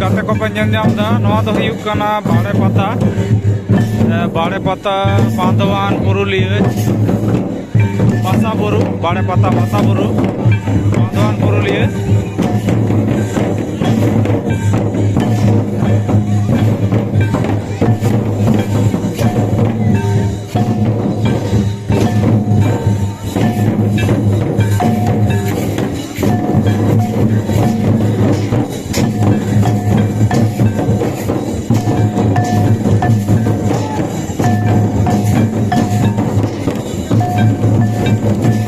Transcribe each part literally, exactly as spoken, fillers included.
ᱜᱟᱛᱮ ᱠᱚᱯᱮ ᱧᱮᱞ ᱧᱟᱢ ᱮᱫᱟ, ᱱᱚᱣᱟ ᱫᱚ ᱦᱩᱭᱩᱜ ᱠᱟᱱᱟ ᱵᱟᱲᱮ ᱯᱟᱛᱟ᱾ ᱮ, ᱵᱟᱲᱮ ᱯᱟᱛᱟ, ᱵᱟᱸᱫᱷᱣᱟᱱ, ᱯᱩᱨᱩᱞᱤᱭᱟᱹ, ᱵᱟᱥᱟ ᱵᱩᱨᱩ, ᱵᱟᱲᱮ ᱯᱟᱛᱟ, ᱵᱟᱥᱟ ᱵᱩᱨᱩ, ᱵᱟᱸᱫᱷᱣᱟᱱ, ᱯᱩᱨᱩᱞᱤᱭᱟᱹ᱾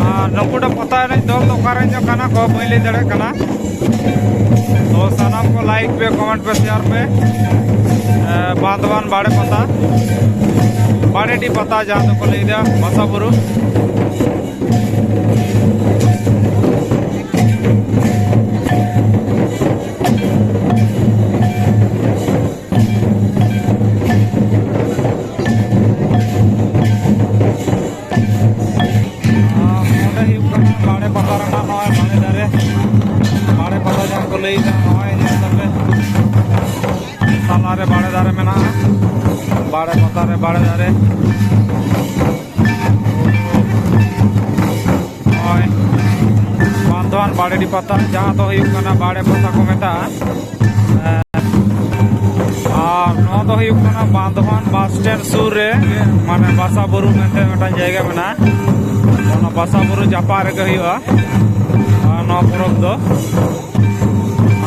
ᱟᱨ ᱱᱩᱠᱩ ᱫᱚ ᱯᱟᱛᱟ ᱮᱱᱮᱡ ᱫᱚᱞ ᱫᱚ ᱚᱠᱟᱨᱮ ᱧᱚᱜ ᱠᱟᱱᱟ ᱠᱚ, ᱵᱟᱹᱧ ᱞᱟᱹᱭ ᱫᱟᱲᱮᱭᱟᱜ ᱠᱟᱱᱟ᱾ ᱛᱚ ᱥᱟᱱᱟᱢ ᱠᱚ like ᱯᱮ, comment ᱯᱮ, share ᱯᱮ᱾ ᱮ, ᱵᱟᱸᱫᱷᱣᱟᱱ ᱵᱟᱲᱮ ᱯᱟᱛᱟ, ᱵᱟᱲᱮᱰᱤ ᱯᱟᱛᱟ ᱡᱟᱦᱟᱸ ᱫᱚᱠᱚ ᱞᱟᱹᱭᱫᱟ, ᱵᱟᱥᱟ ᱵᱩᱨᱩ᱾ ᱟᱨ ᱱᱚᱸᱰᱮ ᱦᱩᱭᱩᱜ ᱠᱟᱱᱟ ᱵᱟᱲᱮ ᱯᱟᱛᱟ ᱨᱮᱱᱟᱜ ᱱᱚᱜᱼᱚᱭ ᱵᱟᱲᱮ ᱫᱟᱨᱮ, ᱵᱟᱲᱮ ᱯᱟᱛᱟ ᱡᱟᱦᱟᱸ ᱠᱚ ᱞᱟᱹᱭᱫᱟ, ᱱᱚᱜᱼᱚᱭ ᱧᱮᱞ ᱫᱟᱯᱮ ᱛᱟᱞᱟᱨᱮ ᱵᱟᱲᱮ ᱫᱟᱨᱮ ᱢᱮᱱᱟᱜᱼᱟ, ᱵᱟᱲᱮ ᱯᱟᱛᱟ ᱨᱮ ᱵᱟᱲᱮ ᱫᱟᱨᱮ᱾ ᱱᱚᱜᱼᱚᱭ ᱵᱟᱸᱫᱷᱣᱟᱱ ᱵᱟᱲᱮᱰᱤ ᱯᱟᱛᱟ, ᱡᱟᱦᱟᱸ ᱫᱚ ᱦᱩᱭᱩᱜ ᱠᱟᱱᱟ ᱵᱟᱲᱮ ᱯᱟᱛᱟ ᱠᱚ ᱢᱮᱛᱟᱜᱼᱟ᱾ ᱟᱨ ᱱᱚᱣᱟ ᱫᱚ ᱦᱩᱭᱩᱜ ᱠᱟᱱᱟ ᱵᱟᱸᱫᱷᱣᱟᱱ ᱵᱟᱥ ᱥᱴᱮᱱᱰ ᱥᱩᱨ ᱨᱮ, ᱢᱟᱱᱮ ᱵᱟᱥᱟ ᱵᱩᱨᱩ ᱢᱮᱱᱛᱮ ᱢᱤᱫᱴᱟᱝ ᱡᱟᱭᱜᱟ ᱢᱮᱱᱟᱜᱼᱟ᱾ ᱚᱱᱟ ᱵᱟᱥᱟ ᱵᱩᱨᱩ ᱡᱟᱯᱟᱜ ᱨᱮᱜᱮ ᱦᱩᱭᱩᱜᱼᱟ, ᱟᱨ ᱱᱚᱣᱟ ᱯᱚᱨᱚᱵᱽ ᱫᱚ᱾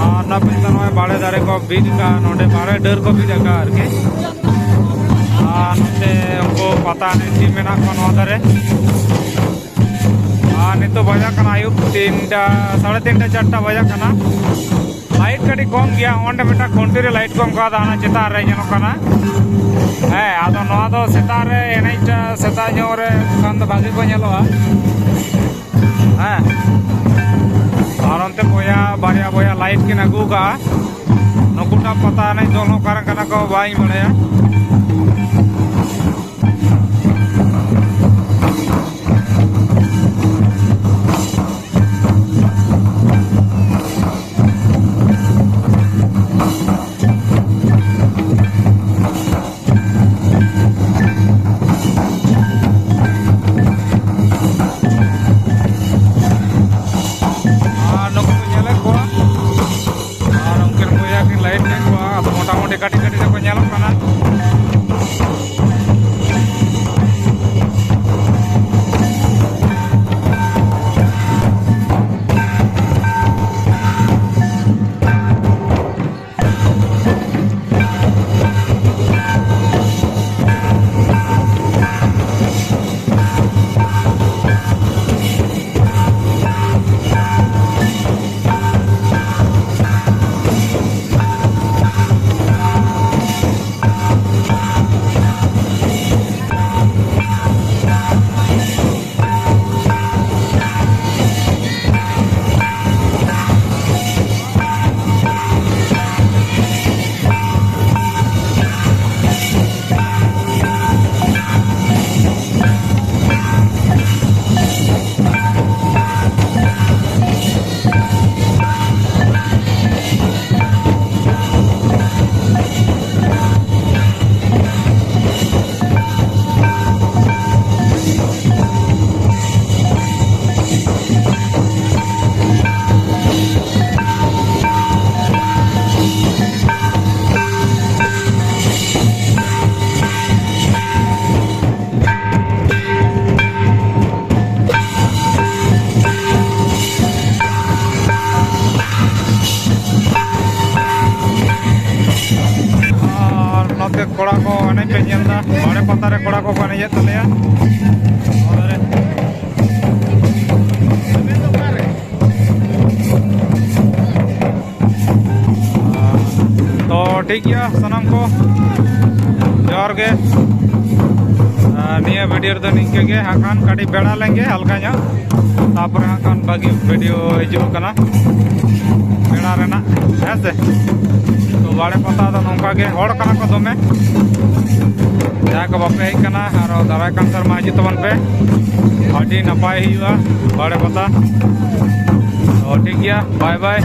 ᱟᱨ ᱚᱱᱟ ᱯᱟᱥᱮ ᱱᱚᱜᱼᱚᱭ ᱵᱟᱲᱮ ᱫᱟᱨᱮ ᱠᱚ ᱵᱤᱫ ᱟᱠᱟᱫᱼᱟ, ᱱᱚᱰᱮ ᱵᱟᱲᱮ ᱰᱟᱹᱨ ᱠᱚ ᱵᱤᱫ ᱟᱠᱟᱫᱼᱟ ᱟᱨᱠᱤ᱾ ᱟᱨ ᱱᱚᱛᱮ ᱩᱱᱠᱩ ᱯᱟᱛᱟ ᱮᱱᱮᱡ ᱴᱤᱢ ᱢᱮᱱᱟᱜ ᱠᱚᱣᱟ ᱱᱚᱣᱟ ᱫᱷᱟᱨᱮ᱾ ᱟᱨ ᱱᱤᱛᱚᱜ ᱵᱟᱡᱟᱜ ᱠᱟᱱᱟ ᱟᱹᱭᱩᱵ ᱛᱤᱱᱴᱟ, ᱥᱟᱲᱮ ᱛᱤᱱᱴᱟ, ᱪᱟᱨᱴᱟ ᱵᱟᱡᱟᱜ ᱠᱟᱱᱟ᱾ ᱞᱟᱭᱤᱴ ᱠᱟᱹᱴᱤᱡ ᱠᱚᱢ ᱜᱮᱭᱟ, ᱚᱸᱰᱮ ᱢᱤᱫᱴᱟᱝ ᱠᱷᱩᱱᱴᱤ ᱨᱮ ᱞᱟᱭᱤᱴ ᱠᱚ ᱮᱢ ᱠᱟᱣᱫᱟ, ᱦᱟᱱᱟ ᱪᱮᱛᱟᱱ ᱨᱮ ᱧᱮᱞᱚᱜ ᱠᱟᱱᱟ᱾ ᱦᱮᱸ, ᱟᱫᱚ ᱱᱚᱣᱟ ᱫᱚ ᱥᱮᱛᱟᱜ ᱨᱮ ᱮᱱᱮᱡ ᱴᱟ, ᱥᱮᱛᱟᱜ ᱧᱚᱜ ᱨᱮ ᱠᱷᱟᱱ ᱫᱚ ᱵᱷᱟᱜᱮ ᱠᱚ ᱧᱮᱞᱚᱜᱼᱟ᱾ ᱦᱮᱸ, ᱟᱨ ᱚᱱᱛᱮ ᱵᱚᱭᱦᱟ, ᱵᱟᱨᱭᱟ ᱵᱚᱭᱦᱟ ᱞᱟᱭᱤᱴ ᱠᱤᱱ ᱟᱹᱜᱩ ᱠᱟᱜᱼᱟ᱾ ᱱᱩᱠᱩᱴᱟᱜ ᱯᱟᱛᱟ ᱮᱱᱮᱡ ᱫᱚᱞ ᱦᱚᱸ ᱚᱠᱟᱨᱮ ᱠᱟᱱᱟ ᱠᱚ ᱵᱟᱹᱧ ᱵᱟᱲᱟᱭᱟ᱾ ᱞᱟᱭᱤᱴ ᱢᱮᱱᱟᱜ ᱠᱚᱣᱟ, ᱟᱫᱚ ᱢᱚᱴᱟᱢᱩᱴᱤ ᱠᱟᱹᱴᱤᱡ ᱠᱟᱹᱴᱤᱡ ᱫᱚᱠᱚ ᱧᱮᱞᱚᱜ ᱠᱟᱱᱟ᱾ ᱟᱨ ᱱᱚᱛᱮ ᱠᱚᱲᱟ ᱠᱚ ᱮᱱᱮᱡ ᱯᱮ ᱧᱮᱞ ᱮᱫᱟ, ᱵᱟᱲᱮ ᱯᱟᱛᱟ ᱨᱮ ᱠᱚᱲᱟ ᱠᱚᱠᱚ ᱮᱱᱮᱡᱮᱫ ᱛᱟᱞᱮᱭᱟ᱾ ᱛᱚ ᱴᱷᱤᱠ ᱜᱮᱭᱟ ᱥᱟᱱᱟᱢ ᱠᱚ, ᱡᱚᱦᱟᱨ ᱜᱮ᱾ ᱟᱨ ᱱᱤᱭᱟᱹ ᱵᱷᱤᱰᱤᱭᱳ ᱨᱮᱫᱚ ᱱᱤᱝᱠᱟᱹ ᱜᱮ, ᱦᱟᱸᱜ ᱠᱷᱟᱱ ᱠᱟᱹᱴᱤᱡ ᱵᱮᱲᱟ ᱞᱮᱱᱜᱮ ᱦᱟᱞᱠᱟ ᱧᱚᱜ, ᱛᱟᱯᱚᱨᱮ ᱦᱟᱸᱜ ᱠᱷᱟᱱ ᱵᱷᱟᱹᱜᱤ ᱵᱷᱤᱰᱤᱭᱳ ᱦᱤᱡᱩᱜ ᱠᱟᱱᱟ ᱵᱮᱲᱟ ᱨᱮᱱᱟᱜ, ᱦᱮᱸ ᱥᱮ᱾ ᱛᱚ ᱵᱟᱲᱮ ᱯᱟᱛᱟ ᱫᱚ ᱱᱚᱝᱠᱟ ᱜᱮ, ᱦᱚᱲ ᱠᱟᱱᱟ ᱠᱚ ᱫᱚᱢᱮ᱾ ᱡᱟᱦᱟᱸᱭ ᱠᱚ ᱵᱟᱯᱮ ᱦᱮᱡ ᱠᱟᱱᱟ, ᱟᱨᱚ ᱫᱟᱨᱟᱭ ᱠᱟᱱ ᱥᱮᱨᱢᱟ ᱦᱤᱡᱩᱜ ᱛᱟᱵᱚᱱ ᱯᱮ, ᱟᱹᱰᱤ ᱱᱟᱯᱟᱭ ᱦᱩᱭᱩᱜᱼᱟ ᱵᱟᱲᱮ ᱯᱟᱛᱟ᱾ ᱛᱚ ᱴᱷᱤᱠ ᱜᱮᱭᱟ, ᱵᱟᱭ ᱵᱟᱭ᱾